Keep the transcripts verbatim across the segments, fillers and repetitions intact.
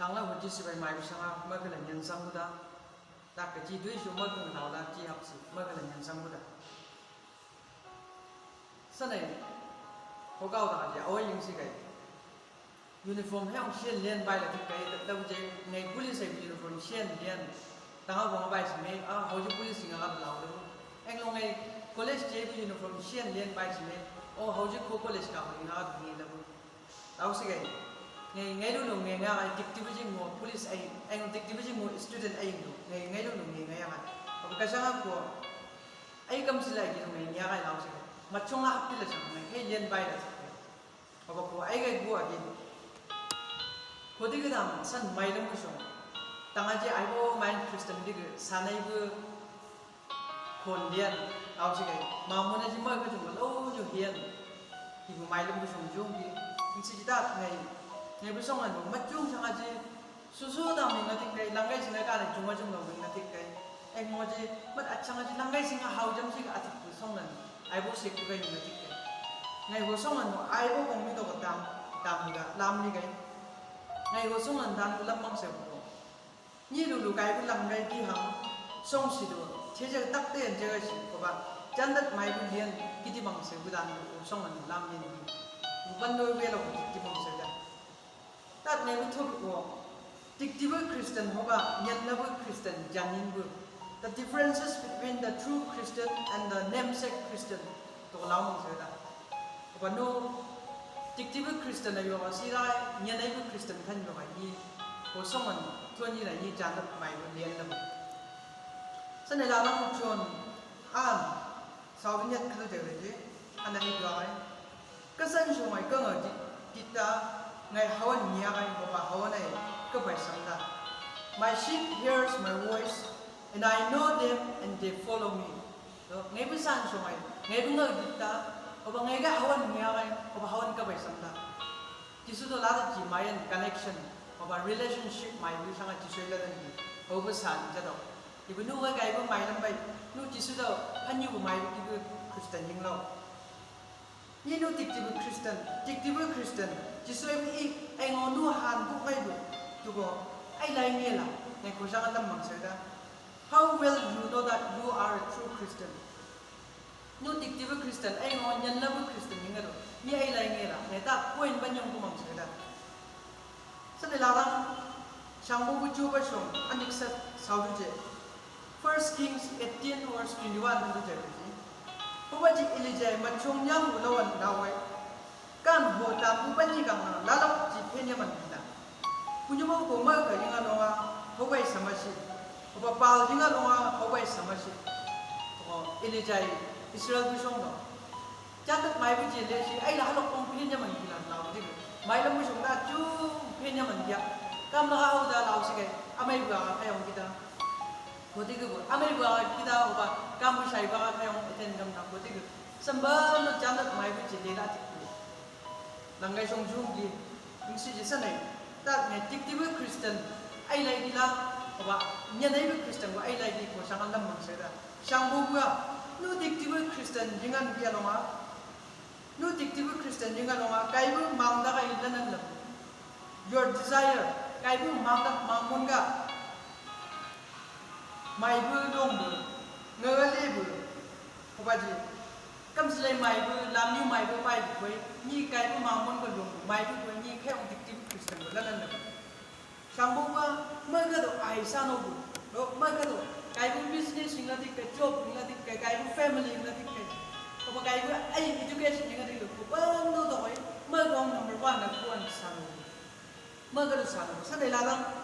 Ang la hoji sibai mai bisanga, mai kala nyan sangguda. Dak kaji dui su mai kala laula ji hapsi, mai kala nyan sangguda. Sanai, hogau da ji, awai yung sigai. Uniform he ang sien lian bai la tik kai, da, da je ngai police ai uniform sien lian. Tanga bong bai si me, ah, hoji police singa ka laula. Ang lo ngai college je uniform sien lian bai si me, oh, hoji ko college ka ho inga ka ngai laula. Lau sigai, ngai, ngai lulu ngai ngai, ai tik tibu jing mo police ai, ai tik tibu jing mo student ai lu, ngai, ngai lulu ngai ngai ai. Apa kasanga ko, ai kam sila ai gitu ngai ngai ai lau sigai. Machong la hapti la sang ngai, hei lian bai la sigai. Apa ko, ai gai gua gitu. Ko di gudam san mai lam busong. Tanga je ai bo mai Christian di ge, sanai bu, Kon lian, au si kai, mamuna ji mai ka jung lo ju hian. Ibu mai lem busong jung ki, ing si ji dat ngai, ngai busong anu, majung sanga ji, susu dam ni ngatik kai, langgai singa ka na jung majung lo ngatik kai. Eng mo ji, mat at sanga ji, langgai singa hau jam si ka atik busong nan, ai bo sik kai ngatik kai. Ngai busong anu, ai bo kong mi to ka tam, tam ni ka, lam ni kai. Ngai busong an dan lam mang se bu. Ni lulu kai bu langgai di hang, song si do, cheje tak te en cheje si, ko ba, jandat mai bu lian, kiti bang se bu dan bu, song an lam lian di. Bu ban do be lo kiti bang se da. Tat ne bu thop ko, tik tibu Christian ho ba, nyan na bu Christian, janin bu. The differences between the true Christian and the namesake Christian, to lam se da. Ko ba no, tik tibu Christian na yo ba si lai, nyan na bu Christian kan yo ba ni, ko song an, to ni na ni jandat mai bu lian na bu. Sa ne la lang chon, an, sau nyat kadu de ji, an na ni do ai. Ka san so mai ka ngai di, kita, ngai hawan ni ai, ko ba hawan ai, ka bai sang da. My sheep hears my voice, and I know them, and they follow me. Ngai bu san so mai, ngai bu ngai kita, ko ba ngai ga hawan ni ai, ko ba hawan ka bai sang da. Jisu do la da ji mai an connection, ko ba relationship mai bu sanga Jisu la da ni, ko bu san ja do. Ibu nu ga gai bu mai lam bai, nu Jisu do, han yu bu mai bu ki bu Christian ning lo. Ni nu tik tibu Christian, tik tibu Christian, Jisu em i, ai ngo nu han bu mai bu, tu ko, ai lai nge la, ngai ko sanga lam mang sa da. How will you know that you are a true Christian? Nu tik tibu Christian, ai ngo nyan na bu Christian ning ado. Ni ai lai nge la, ngai ta point ban yong ku mang sa da. Sa ne la lang, sang bu bu ju ba song, anik sa sau du je. First Kings eighteen verse twenty-one du je. Ko ba ji Elijah, ma chong nyang bu lawan lawai. Kan ho tam bu bani kang na lalap ji phen yaman kita. Punyu mau ko mau ka ringa nonga, ho bai samasi. Ko ba pal ringa nonga, ho bai samasi. Ko Elijah, Israel bu song no. Jandat mai bu ji le si, ai la halok kong phen yaman kila lau di. Mai lam bu song na chu phen yaman dia. Kam la hau da lau si kai, amai bu a kai ong kita. Ko di bu, amai bu a kita, ko ba, kam bu sai ba kai ong eten kam na ko di bu. Samba no jandat mai bu ji le la ti. Langgai song jung di, ing si ji sa nai. Tat ngai tik tibu Christian, ai lai di la, ko ba, nyan na bu Christian ko ai lai di ko sanga lam mang sa da. Sang bu bua, nu tik tibu Christian jingan dia lo ma. Nu tik tibu Christian jingan lo ma, kai bu mang da kai lanan lam. Your desire, kai bu mang da mang mun ga. Mai bu long bu, nge le bu, ko ba ji. Kam silai mai bu, lam yu mai bu, pai bu koi, ni kai bu mang mun ga long bu, mai bu koi, ni kai ong tik tibu Christian bu lanan lam. Sang bu ba, mai ka do ai sa no bu. Lo, mai ka do, kai bu business ing la dik kai, job ing la dik kai, kai bu family ing la dik kai. Ko ba kai bu ai education ing la dik lo, ko ba no do koi, mai ka ong number one na kuan sa no bu. Mai ka do sa no bu. Sa ne la lang,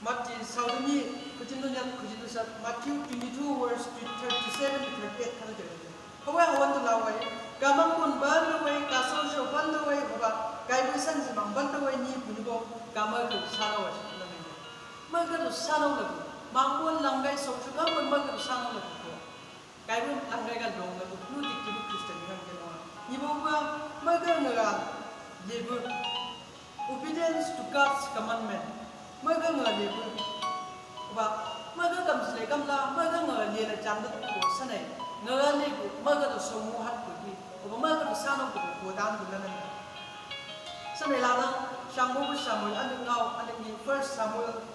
Matthew sau du ni, kujin du nyat, kujin du sa, Matthew twenty-two verse thirty-seven to thirty-eight ka do. Hawai hawan tu lawai, kamang pun ban lawai, kasau sau ban lawai, haba, kai bu san si mang ban lawai ni punyu bo, kamang tu sa lawai si lawai. Mai ka tu sa lawai, mang pun langgai sau sau, kamang pun mai ka tu sa lawai ko. Kai bu langgai ka long ka tu, nu tik tibu Christian ni kan ke lawai. Ni bo ba, mai ka nge la, lebu. Obedience to God's commandment. Mai ka nge le bu. Ba, mai ka kam sile kam la, mai ka nge le la jam da ko sa nai. Nge le bu, mai ka do so mu hat ko ki. Ba, mai ka do sa no ko ko dan ko la na. Sa nai la na. Sangbobu Samuel, anui ngau, anui ni First Samuel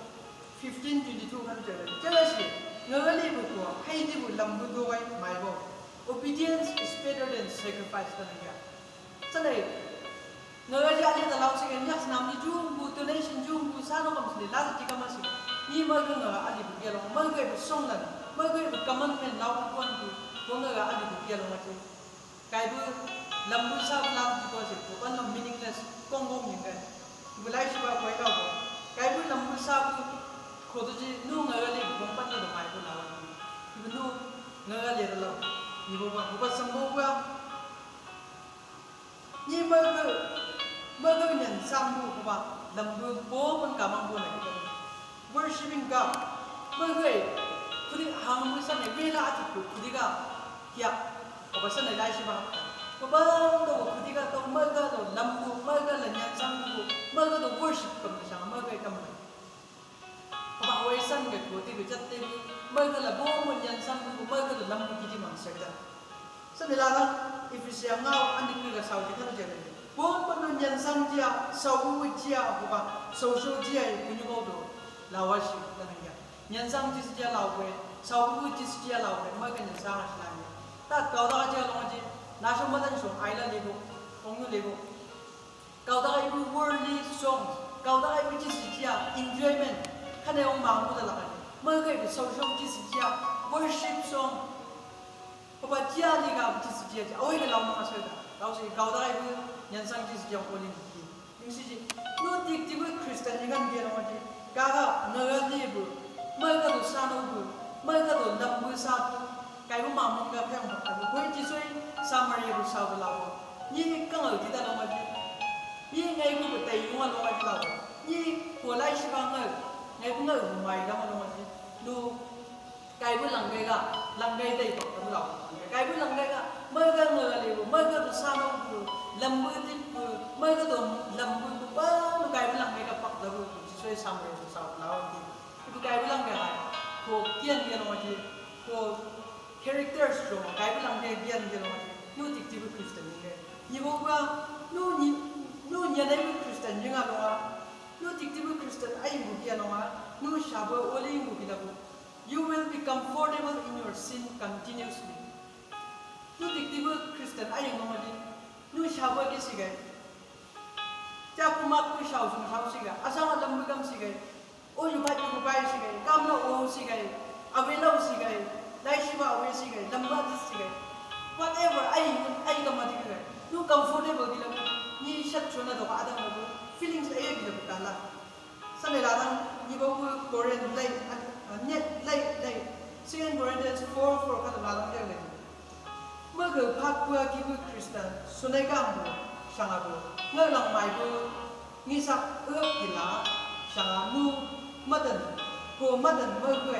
fifteen twenty-two kan jere. Jere si, ngagali bu ko, hai di bu lambu do wai mai bo. Obedience is better than sacrifice kan ya. Sanai, ngagali ali da lau sike, nyas nam ni jumbu, donation jumbu, sano kam sini, lada jika masi. Ni maga ngagali bu gia long, maga bu song lan, maga bu commandment lau bu kuan bu, ko ngagali bu gia long masi. Kaibu lambu sa bu lam tu ko se, ko kan lo meaningless, kong kong ni kan. Ibu lai si ba koi lau ko. Kaibu lambu sa bu, ko tu ji, nu ngagali bu, kong pan lo mai bu lau. Ibu nu ngagali da lau. Ibu ba, ibu ba sambo ba. Ni maga, maga nyan sang bu ko ba, lambu bo pun kamang bo na kita. Worshipping God. Maga, kudi hang mu sa ne, wela ati ku, kudi ga, kia. Ko ba sa ne lai si ba. Ko ba, ko kudi ga, ko maga, ko lambu, maga la nyan sang bu, maga do worship kam sa, maga kam. Ko ba hawai san ga ko ti ga jat te bu, maga la bo mo nyan sang bu, maga do lambu kiti mang sa kita. Sa ne lada, Efesia ngau ani kiri ga sau jika na jere. Bon bon nyan sang jia, sau bu jia, ko ba, sau sau jia, e kunyu bau do, lawa si, na nang ya. Nyan sang jis jia lau bu, sau bu jis jia lau bu, maga nyan sang asi na ya. Ta kau da jia long ji, na so madan so, ai la lebo, kong nu lebo. Kau da ibu worldly songs, kau da ibu jis jia, enjoyment, kane ong mangu da la kane. Maga ibu sau sau jis jia, worship song. Ko ba jia ni ga jis jia jia. Awai ga lau manga sa da. Lau si kau da ibu nyan sang jis jia ko ni ki. Ning si ji. Nu tik tik bu Christian ni kan dia lau ji. Gaga ngagali bu. Maga do sano bu. Maga do lambu sa bu. Kaibu mamon ga kang ba. Koi ji soi Samaria bu sa bu lau. Ni kang au ti da lau ji. Ni ngai bu tai yunga lau ji lau. Ni ko lai si ba ngai. Ngai bu ngai bu mai lau ji. Nu Kaibu langgai ga, langgai dai pak tabu lau. Kaibu langgai ga, maga ngagali bu, maga do sano bu, lambu tip bu, maga do lambu bu, ba, nu kaibu langgai ga pak tabu, sisoi samre bu sa lau ti. Ibu kaibu langgai ga, ko kian dia lo mati, ko characters lo, kaibu langgai kian dia lo mati. Nu tik tik bu Christian ni ga. Ni bo ga, nu ni, nu ni ada bu Christian ni ga lo ga. Nu tik tik bu Christian ai bu kian lo ga, nu sabo oli bu kian bu. You will be comfortable in your sin continuously. Nu tik tik bu Christian ai ngomadi. Nu sabo ki sigai. Tiap umat ku sau sung sau sigai. Asal lambu kam sigai. O yu bai ku bai sigai. Kam na o sigai. Awe lau sigai. Lai siba awe sigai. Lambu di sigai. Whatever ai ai kam mati sigai. Nu comfortable di lambu. Ni sat sona do adam lambu. Feelings ai di lambu kala. Sa ne ladang ni bo ku Korin lai, ah, net lai, lai. Second Corinthians four four ka ladang dia lai. Maga phat kua ki bu Christian, sunai kam bu, sanga bu, ngai lang mai bu, ngi sa ep kila, sanga nu, madan, ko madan maga,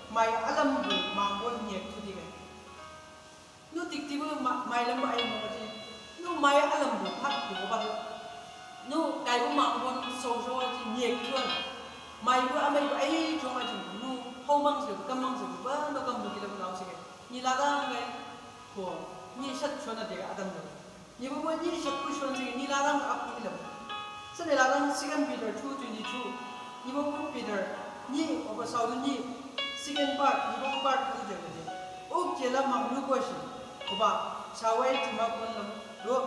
mai alam bu, mangbon nyek tu di gai. Nu tik tik bu ma-, mai lam ai mo ji. Nu mai alam bu phat bu ba. Nu kaibu mangbon sau sau ji nyek tuan. Mai bu amai bu ai tuan ji. Nu hau mang se, kam mang se, ba no kam bu kila bu lau se. Ni ladang ngai ko. Ni sat sona de adam no. Ni bo ni sat ku son se, ni ladang ap kila bu. Sa ne ladang Second Peter two twenty-two. Ni bo ku Peter, ni oba sau ni second part, ni bo part ku je je. Uk jela manglu ko si. Oba, sawai tima kon lam. Lo.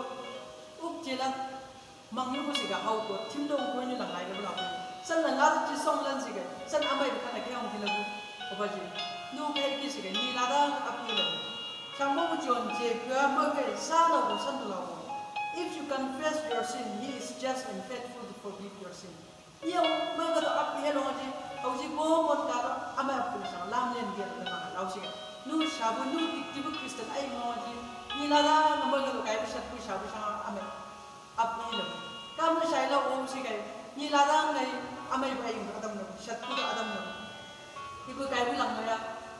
Uk jela manglu ko si ga hau ko, tim dong ko ni lang lai ga bla ko. San lang lai ji song lan si ga. San amai ka na ke hong kila bu. Oba ji. Nu kai ki si ga, ni ladang ap kila bu. Sangbobu John je ga maga sa na bu san tu la bu. If you confess your sin, he is just and faithful to forgive your sin. Ia maga do ap kila long ji, au ji bo mon ka do, amai ap kila sang lam len dia na lau si ga. Nu sabu nu tik tik bu Christian ai mo ji. Ni ladang maga do kai bu sat ku sabu sang amai. Ap ni lam. Kam na sai la om si kai. Ni ladang ngai amai bai adam na. Sat ku adam na. Ibu kaibu lang maya.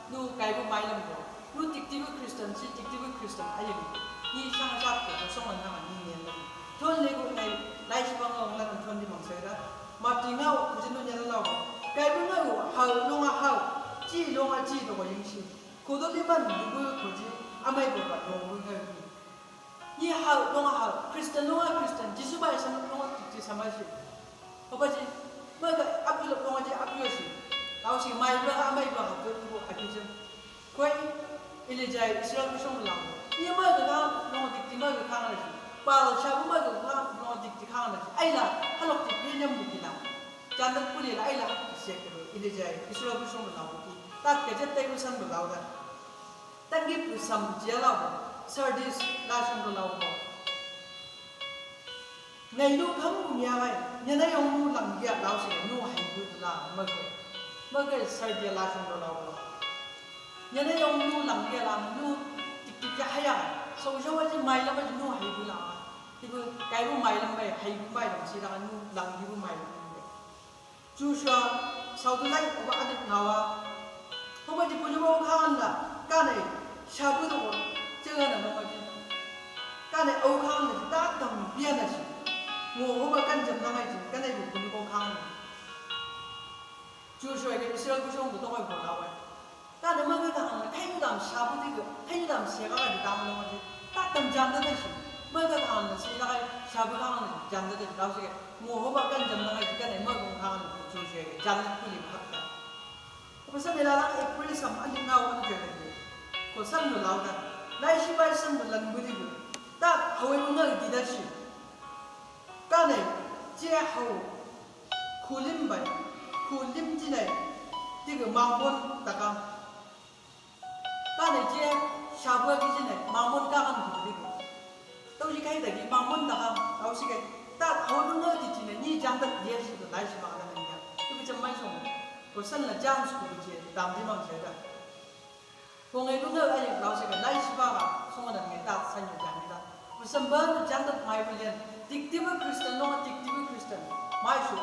Nu kaibu mai lam ko. Nu tik tik bu Christian si tik tik bu Christian ai ni. Ni sang sat ko song an hang ni ni lam. Ton le ko ngai lai si bang ong lam ton di mang sai da. Mati ngau ku jin no nya lau. Kaibu ngau hau nunga hau. Ji nunga ji do ko ying si. Ko do le man bu ko ji. Amai bo ba do bu ngai. Ni hau, nunga hau, Christian, nunga Christian, Jisu bai sama nunga Jisu sama si. Hoba ji, maga apilo, longa ji apilo si. Lau si mai ba, mai ba, tu tu aki ji. Koi, Elijah Israel ko song lau. Ia maga ka longa dikti maga ka na si. Baal shabu maga ka longa dikti ka na si. Aila, halok ti penyam bukina. Janda puli la aila, siak kero. Elijah Israel ko song lau ki. Tat ke jet tai ko san lau da. Tanggi pu sam jia lau. Sardis la song lau. Ngai nu khang bu nia gai, nia na yong nu lang gia lau si nu hai bu la, maga. Maga sar dia la song do lau bo. Nia na yong nu lang gia la nu tik tik ya haya. So so wa ji mai la ma ji nu hai bu la. Ibu kai bu mai la mai hai bu mai la si la nu lang ji bu mai la. Joshua, sau tu lai, oba adik nawa. Hoba ji puni bo khan la, kane, shabu to ko, chenga na hoba ji. Kane, o khan la, ta tam bia na si. Ngo hoba kan jam na mai ji, kane bu puni bo khan la. Joshua ke Israel ko song to ko ko la wa. Kane maga ka hana, kai dam shabu di ko, kai dam sega di dam lo di. Ta tam janda da shi. Maga ka hana, sega kai shabu ka hana, janda da shi. Lau sega, mo hoba kan janda kai, kane maga ka hana, Joshua ke, janda kuli hakta. Ko sa mela la, e pray sam, ani na wan janda di. Ko san lo lau da. Lai shi bai san lo lan budi ko. Ta, hawe mo ngai di da shi. Kane, je hau, kulim bai, kulim jinai, tiga mangbon takam. Kane je, shabu ki jinai, mangbon takam tiga. Tau ji kai dagi, mangbon takam, tau si kai. Ta, hau nunga di jinai, ni janda dia si do, lai si makana nunga. Tiga jam mai song. Ko san la jam su ku je, tam di mang saya da. Ko ngai lu ngai ai lau sega lai siba ga, songa na ngai ta sanyo janda. Ko samba na janda mai bulian. Diktiba Christian lo, diktiba Christian. Mai su.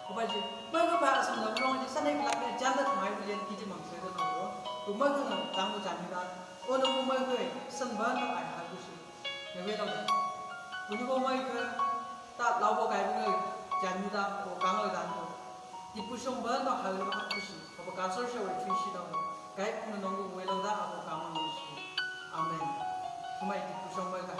Ko ba ji, mai ko ba san lo lo ji sanai la janda mai bulian kiti mang sega lo. Ko mai ko na tang janda. Ono ko mai ko samba na ai ha ku si. Ngai lo. Ko ni ko mai ko ta lau bo kai ko janda ko kang lo dan ko. Di pusong ba na hal lo ha ku si. Ko ba ka so so we tui si da. Kai puna nongu welo da abo kama Yesu. Amen. Kumai di pusong mai ka.